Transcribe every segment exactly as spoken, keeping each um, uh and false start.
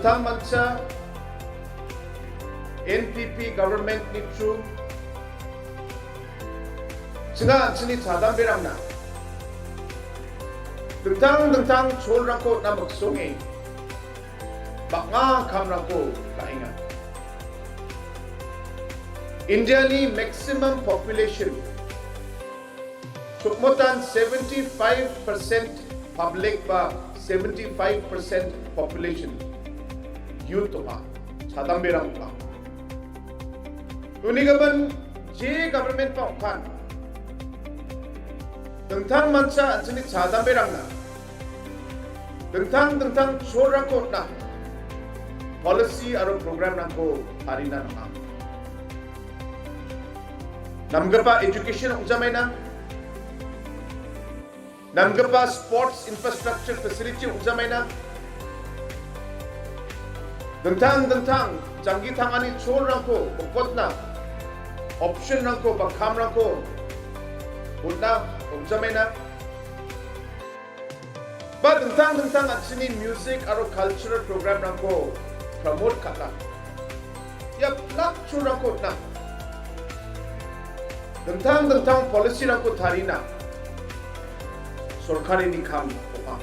Tangmancha N P P government-ni through chinga an·chingni chadamberangna dingtang dingtang cholrangko namik songe bang·a kamrangko ka·enga. India-ni maximum population, chukmotan seventy-five percent public ba seventy-five percent population youth ong·a, chadamberang ong·a. Uni gimin je government-ba ong·kan, dingtangmancha an·chingni chadamberangna dingtang dingtang cholrangko on·a, policy aro program-rangko tarina nang·a. Namgipa education ong·jamaina, namgipa sports infrastructure facility ong·jamaina, dingtang dingtang janggi tangani cholrangko bokotna, option-rangko ba kamrangko on·na ong·jamaina. Ba dingtang dingtang an·chingni music aro cultural program-rangko promote ka·na, ia plak cholrangko on·na, dingtang dingtang policy-rangko tarina sorkarini kam ong·a.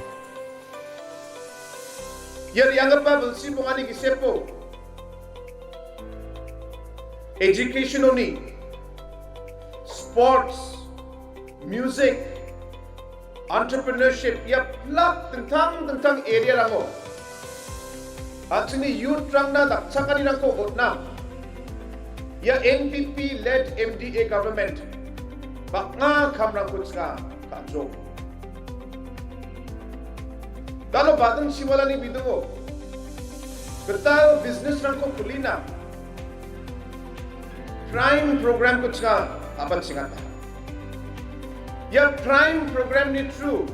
Ia re·anggipa bilsi bongani gisepo education-oni, sports, music, entrepreneurship, ia plak dingtang dingtang area-rango an·chingni youth-rangna dakchakanirangko on·na, ia N P P led M D A government bang·a kamrangko chinga ka·jok. Dalo bading chiwalani bidingo gital business-rangko kulina Prime program-ko chinga a·bachengata. Ia Prime program-ni through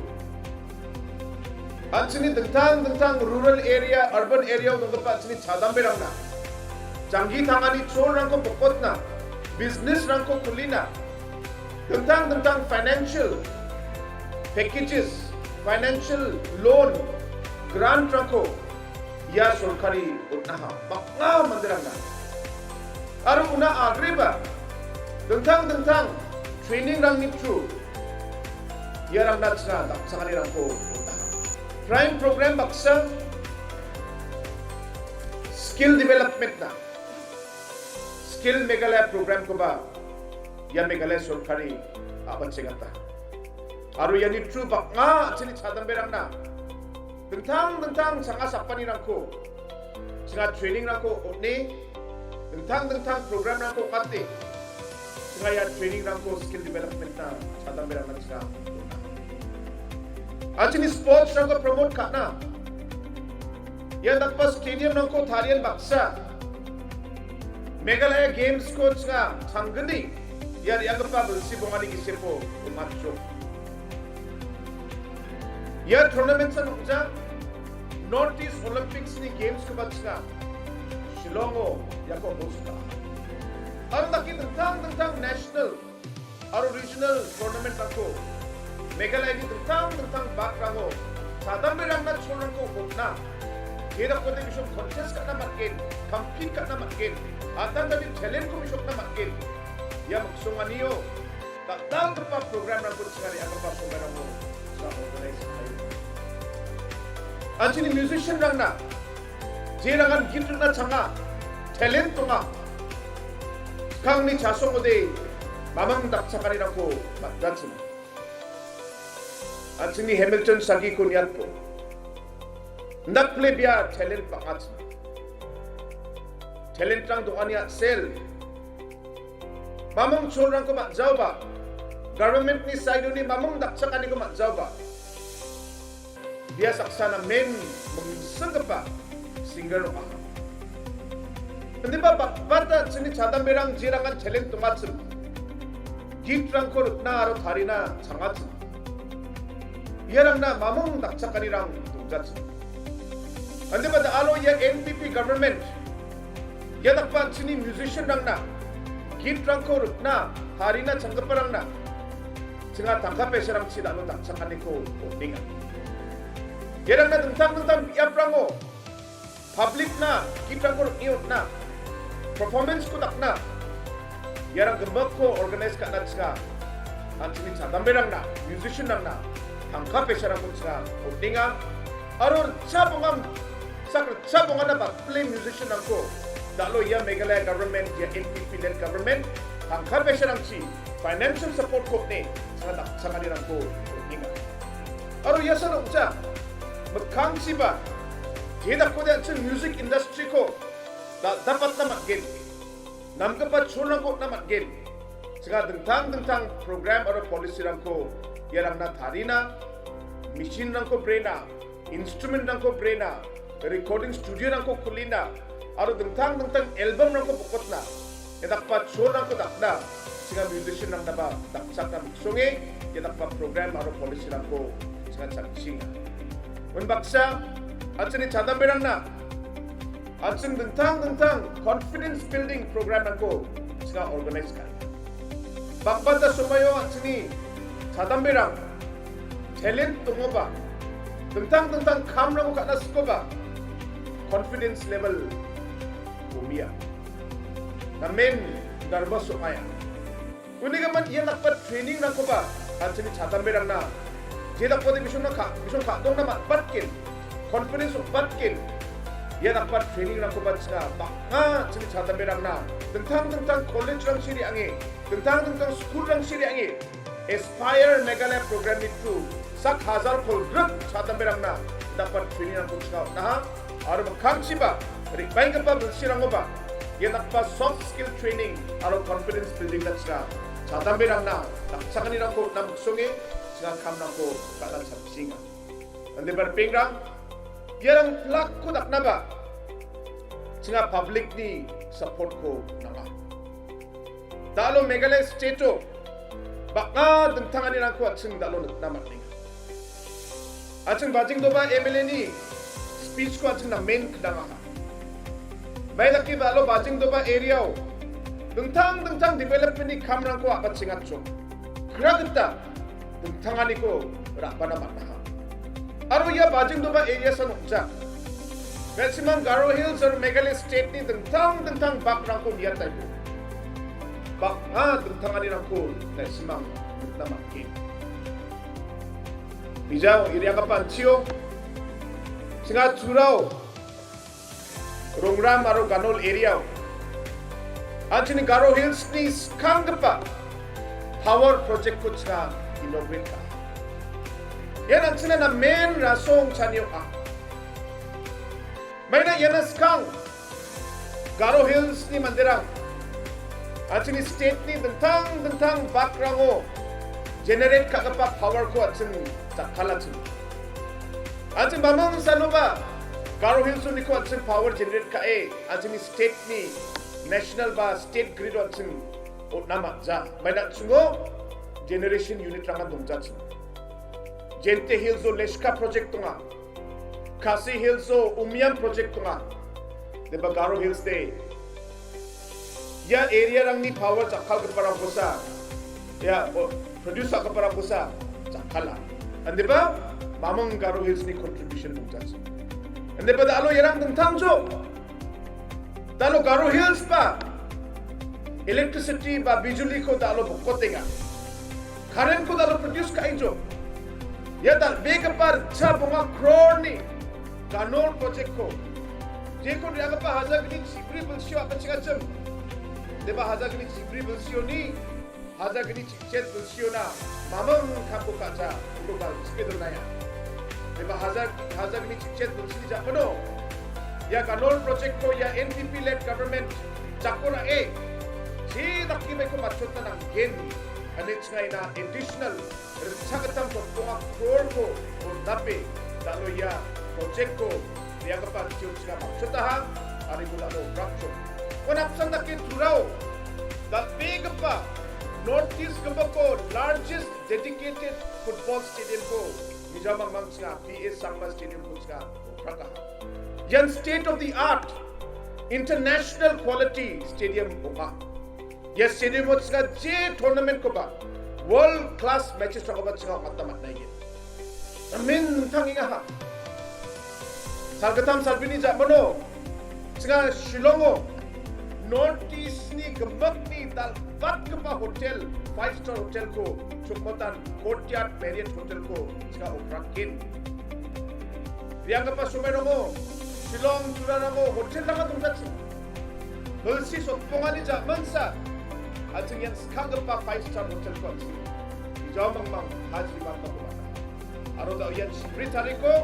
an·chingni dingtang dingtang rural area, urban area-o donggipa an·chingni chadamberangna janggi tangani cholrangko bokotna, business-rangko kulina, dingtang dingtang financial packages, financial loan, grant-rangko ia sorkari on·aha, bang·a manderangna. Aro una agreba dingtang dingtang training-rangni through iarangna chinga dakchakanirangko on·aha. Prime program baksa skill development-na, Skill Meghalaya program-koba ia Meghalaya sorkari a·bachengata. Aro iani through bang·a an·chingni chadamberangna dingtang dingtang changa sapanirangko chinga training-rangko on·e, dingtang dingtang program-rangko ong·ate, chinga ia training-rangko skill development-na chadamberangna chinga on·a. An·chingni sports-rangko promote ka·na, ia dakgipa stadium-rangko tarian baksa Meghalaya Games-ko chinga tanggni ia re·anggipa bilsi bongani gisepo ong·atjok. Ia tournament-san ong·ja North East Olympics-ni Games-koba chinga Shillong-o iako host ka·a. Aro dake dingtang dingtang national aro regional tournament-rangko Meghalayani dingtang dingtang bakrango chadamberangna cholrangko on·na, jedakode bisong contest ka·na man·gen, compete ka·na man·gen, an·tangtangni talent-ko bisokna man·gen. Ia miksonganio dal·dalgipa program-rangko chingari agipa program-rangko organize ka·e. An·chingni musician-rangna jerangan git rikna changa, talent donga, skangni chasongode mamang dakchakanirangko man·jachim. An·chingni Hamilton Sagiko niatbo, indakple bia talent bang·achim. Talent-rang dongani a·sel, mamung cholrangko man·jaoba, government-ni side-oni mamung dakchakaniko man·jaoba, bia saksa namen mingsinggipa singer ong·a. Indiba batbata an·chingni chadamberang jerangan talent dongachim, git-rangko rikna aro tarina changachim, iarangna mamung dakchakanirang dongjachim. Indiba da alo ia N P P government ia dakgipa an·chingni musician-rangna git-rangko rikna, tarina changgiparangna chinga tangka paisarangchi da·o dakchakaniko on·enga. Iarangna dingtang dingtang biaprango Public-na gitrangko ring·e on·na, performance-ko dakna, iarang gimikko organize ka·na chinga, an·chingni chadamberangna, musician-rangna tangka paisarangko chinga on·enga. Aro ritchap ong·a, sak ritchap ong·ana batpile musician-rangko da·alo ia Meghalaya government, ia N P P led government tangka paisarangchi financial support-ko on·e chinga dakchanganirangko on·enga. Aro ia san ong·ja, mikkangchiba, jedakode an·ching music industry-ko dal·dapatna man·gen, namgipa cholrangko on·na man·gen. Chinga dingtang dingtang program aro policy-rangko iarangna tarina, machine-rangko brena, instrument-rangko brena, recording studio-rangko kulina, aro dingtang dingtang album-rangko bokotna, ia dakgipa cholrangko dakna, chinga musician-rangnaba dakchakna miksonge, ia dakgipa program aro policy-rangko chinga chakchinga. Unbaksa, an·chingni chadamberangna, an·ching dingtang dingtang confidence building program-rangko chinga organize ka·enga. Bakbata somoio an·chingni chadamberang talent dongoba, dingtang dingtang kamrangko ka·na sikoba, confidence level omia. Namen nervous ong·aia. Unigimin ia dakgipa training-rangkoba an·chingni chadamberangna jedakode bisongna ka-, bisong ka·dongna man·batgen, confidence ong·batgen, ia dakgipa training-rangkoba chinga bang·a an·chingni chadamberangna dingtang dingtang college-rangchi re·ange, dingtang dingtang school-rangchi re·ange, Aspire Meghalaya program-ni through sak hajar kolgrip chadamberangna dakgipa training-rangko chinga on·aha. Aro mikkangchiba, re·baenggipa bilsirangoba, ia dakgipa soft skill training aro confidence building-na chinga chadamberangna dakchanganirangko on·na miksonge, chinga kamrangko ka·na chakchinga. Ande barpengrang, iarang plak-ko daknaba, chinga public-ni support-ko nanga. Da·alo Meghalaya state-o bang·a dingtanganirangko an·ching da·alo nikna man·enga. An·ching Bajengdoba M L A-ni speech-ko an·ching namen kniangaha. Maidake da·alo Bajengdoba area-o dingtang dingtang development-ni kamrangko a·bachengatchok. Kra gita dingtanganiko ra·bana man·aha. Aro ia Bajengdoba area-san ong·ja. Na·simang Garo Hills aro Meghalaya state-ni dingtang dingtang bakrangko niataibo, bang·a dingtanganirangko na·simang nikna man·gen. Bijao, irianggipa an·chio, chinga Turao, Rongram aro Ganol area-o an·chingni Garo Hills-ni skanggipa power project-ko chinga inaugurate ka·a. Ian an·chingna namen rasong chani ong·a. Maina iana skang Garo Hills-ni manderang an·chingni state-ni dingtang dingtang bakrango generate ka·gipa power-ko an·ching jakkalachim. An·ching bamang sanoba Garo Hills-oniko an·ching power generate ka·e, an·chingni state-ni national ba state grid-o an·ching on·na man·ja. Maina an·chingo generation unit-rangan dongjachim. Jaintia Hills-o Leshka project donga. Khasi Hills-o Umiam project donga. Deba Garo Hills de ia area-rangni power jakkalgiparangkosa, ia, o, produce ka·giparangkosa jakkala. Indiba mamang Garo Hills-ni contribution dongjachim. Indiba da·alo iarang dingtangjo. Da·alo Garo Hills ba electricity ba bijuliko da·alo bokotenga. Current-ko da·alo produce ka·enjo. Ia dal·begipa ritchap ong·a crore-ni Ganol project-ko, jekon re·anggipa hajar gni chibri bilsio a·bachengatchim. Deba hajar gni chibri bilsioni, hajar gni chichet bilsiona mamang kamko ka·ja, uko galchipe donaya. Deba hajar, hajar gni chichet bilsini ja·mano ia Ganol project-ko ia N P P led government jako ra·e, jedakibaiko matchotna nanggen, ane chingaina additional ritchakgittam totkonga crore-ko on·dape, da·alo ia project-ko re·anggipa an·chio chinga matchotaha, aro iko da·alo rapchok. Ua napsan dake Turao dal·begipa North East gipoko largest dedicated football stadium-ko mijao mangmang chinga P A Sangma Stadium-ko chinga oprakaha. Ian state of the art, international quality stadium ong·a. Ia stadium-o chinga je tournament-koba, world class matches-rangkoba chinga ong·ata man·a ia. Namen dingtangengaha. Salgittam salbini ja·mano China Shillongo North East-ni gimikni dal-, batgipa hotel, five star hotel-ko, chukmotan Courtyard Marriott Hotel-ko china opraken. Re·anggipa somairango Shillong turarango hotel-ranga dongjachi. Bilsi sotbongani ja·mansa, an·ching ian skanggipa five star hotel-ko an·ching bijao mangmang hajri bamna gomata. Aro da ian chibri tariko,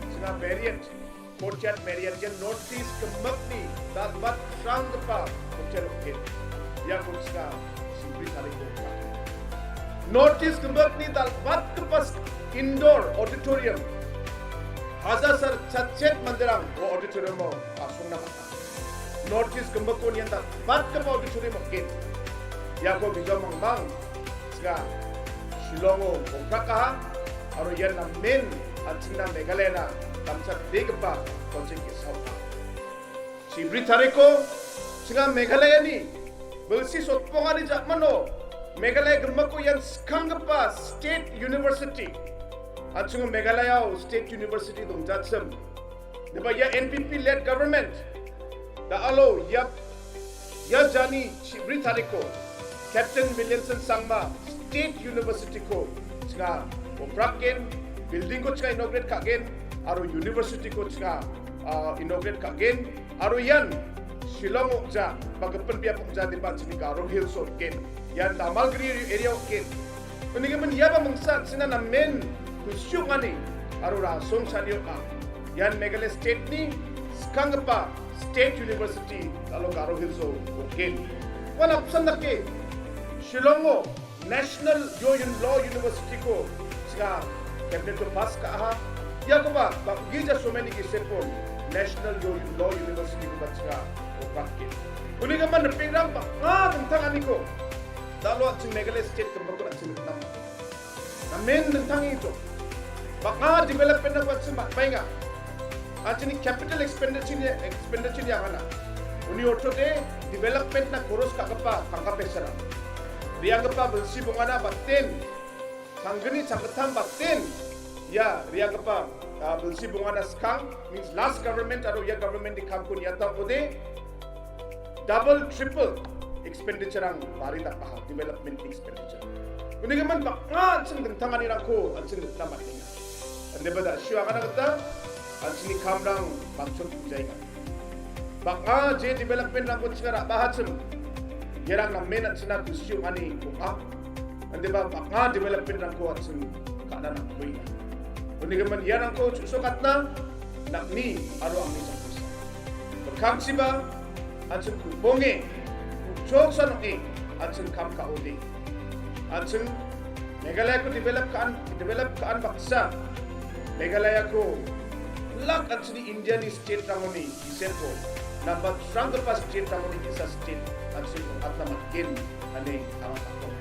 china Marriott, Courtyard Marriott ian North East gimikni dal-, bat sranggipa hotel ong·gen. Iako china chibri tariko. North East gimikni dal-, batgipa indoor auditorium. Hajar sal chatchet manderang ua auditorium-o asongna gita. North East gimikon ian dal-, batgipa auditorium ong·gen. Iako bijao mangmang china Shillongo ong·prakaha, aro ian namen an·chingna Meghalayana damsa dal·begipa project ge·sa ong·a. Chibri tariko, china Meghalayani bilsi sotbongani ja·mano Meghalaya gimiko ian skanggipa state university. An·chingo Meghalayao state university dongjachim. Indiba ia N P P led government da·alo ia, ia jani chibri tariko Captain Williamson Sangma State University-ko china opraken, building-ko china inaugurate ka·gen, aro university-ko china, ah, inaugurate ka·gen, aro ian Shillong ong·ja, ba gipin biap ong·ja, indiba an·chingni Garo Hills-o ong·gen, ian Damalgiri area ong·gen. Unigimin iaba mingsa an·chingna namen kusi ong·ani aro rasong chani ong·a. Ian Meghalaya State-ni skanggipa State University da·alo Garo Hills-o ong·gen. Uan apsan dake Shillongo National Yo-, Law University-ko china cabinet-o pass ka·aha. Iakoba bang·gija somaini gisepon National Yo-, Law University-koba china opraken. Unigimin ripengrang bang·a dingtanganiko da·alo an·ching Meghalaya State gimikon an·ching nikna man·a. Namen dingtang ong·e. Bang·a development-rangko an·ching man·baenga. An·chingni capital expenditure-ni, expenditure-ni agana. Uni ortode development-na koros ka·gipa tangka paisarang. Re·anggipa bilsi bongana baten, tanggni changkittam baten, ia re·anggipa, ah, bilsi bongana skang, means last government aro ia government-ni kamko niata ong·ode, double, triple expenditure-rang bari dal·aha, development expenditure. Unigimin bang·a an·ching dingtanganirangko an·ching nikna man·enga. Indiba da·sio agana gita an·chingni kamrang matchot jaenga. Bang·a je development-rangko china ra·bahachim, iarang namen an·chingna kusi ong·ani ong·a. Indiba bang·a development-rangko an·ching ka·na nangkuenga. Unigimin iarangko chu·sokatna nang·ni aro angni jakkosa. Mikkangchiba an·ching ku·bonge, ku·choksan ong·e an·ching kam ka·ode. An·ching Meghalayako develop ka·an, develop ka·an baksa, Meghalayako lak an·chingni India-ni state-rangoni gisepon, nambat sranggipa state-rangoni ge·sa state an·ching ong·atna man·gen ine anga ka·ong.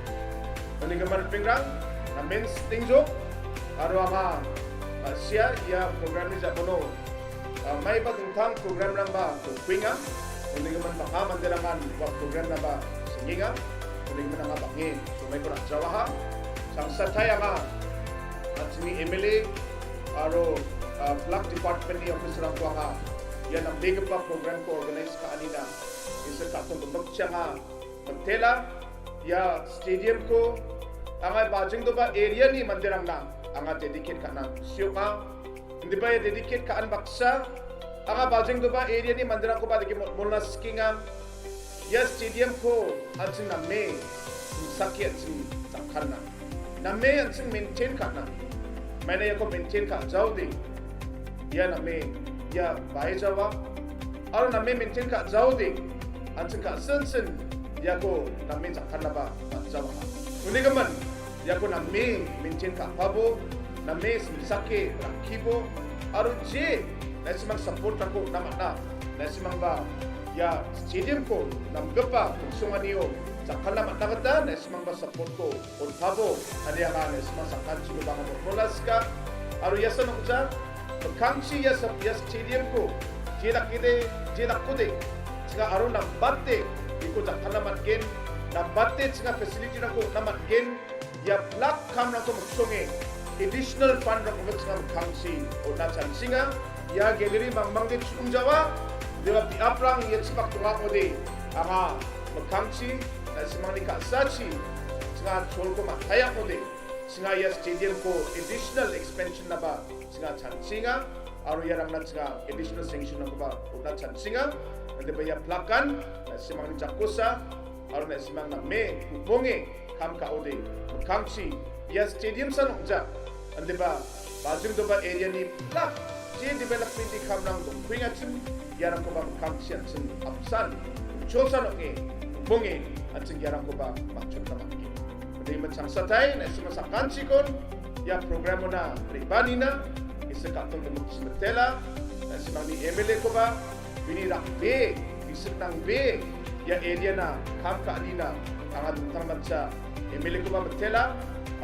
Unigimin ripengrang, namen sitingjok, aro anga, ah, sia ia program-ni ja·mano, ah, maiba dingtang program-rangba dongkuenga. Unigimin bang·a manderangan ua program-rangba sengenga. Unigimin anga bang·e somaiko ra·jawaha. Samsatai anga, an·chingni M L A aro, ah, flag department-ni officer-rangko anga ia nambegipa program-ko organize ka·anina gisik ka·tong gimikchi anga mitela. Ia stadium-ko anga bajengdoba area-ni manderangna anga dedicate ka·na siokang. Indiba ia dedicate ka·an baksa, anga bajengdoba area-ni manderangkoba dake mo-, molna sikenga. Ia stadium-ko an·ching name simsake an·ching jakkalna. Name an·ching maintain ka·na. Maina iako maintain ka·jaode, ia name ia bae jawa. Aro name maintain ka·jaode, an·ching ka·sinsin iako name jakkalnaba man·jawaha. Unigimin, iako name maintain ka·pabo, name simsake rakkibo, aro je na·simang support-rangko on·na man·a, na·simangba ia stadium-ko namgipa riksonganio jakkalna man·a gita na·simangba support-ko on·pabo, ine anga na·simang sakantigipa anga motmona sika. Aro ia san ong·ja, mikkangchi ia sa-, ia stadium-ko je dakode, je dakode, ching·a aro nambate iako jakkalna man·gen, nambate ching·a facility-rangko on·na man·gen, ia pilak kamrangko miksonge additional fund-rangkoba ching·a mikkangchi on·na chanching·a. Ia gallery mangmangde chu·engjawa, Jewa biaprang ia chibak dongakode, anga mikkangchi, na·simangni ka·sachi, chinga cholko matayakode, chinga ia stadiumko additional expansion naba chinga chanchinga, aro iarangna chinga additional sanction naba on·na chanchinga, indiba ia plakan, na·simangni jakosa, aro na·simang name, ku·ponge, kam ka·ode, mikkangchi, ia stadium san ong·ja, indiba, Bajingdoba area-ni plak, je development-ni kamrang dongkuengachim, iarangkoba mikkangchi an·ching apsan, cholsan ong·e, ku·ponge, an·ching iarangkoba matchotna man·gen. Inde matchangsatai, na·simang sakantikon, ia program-ona re·baanina, gisik ka·tong gimikchi mitela, na·simangni M L A-koba, bini rakbe, gisik nangbe, ia area-na kam ka·anina, anga dingtangmancha M L A-koba mitela,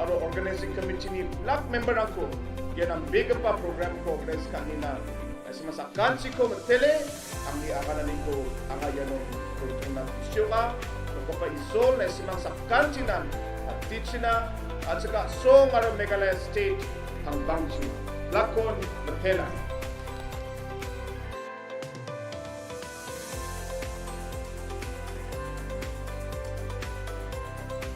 aro organizing committee-ni plak member-rangko ia nambegipa program-ko organize ka·anina, na·simang sakantiko mitele, angni agananiko anga iano donchongna ku·sionga, nokgipa Isol, na·simang sakantinan, atichina, a·chik a·song aro Meghalaya State tangbangchi, plak-kon mitela.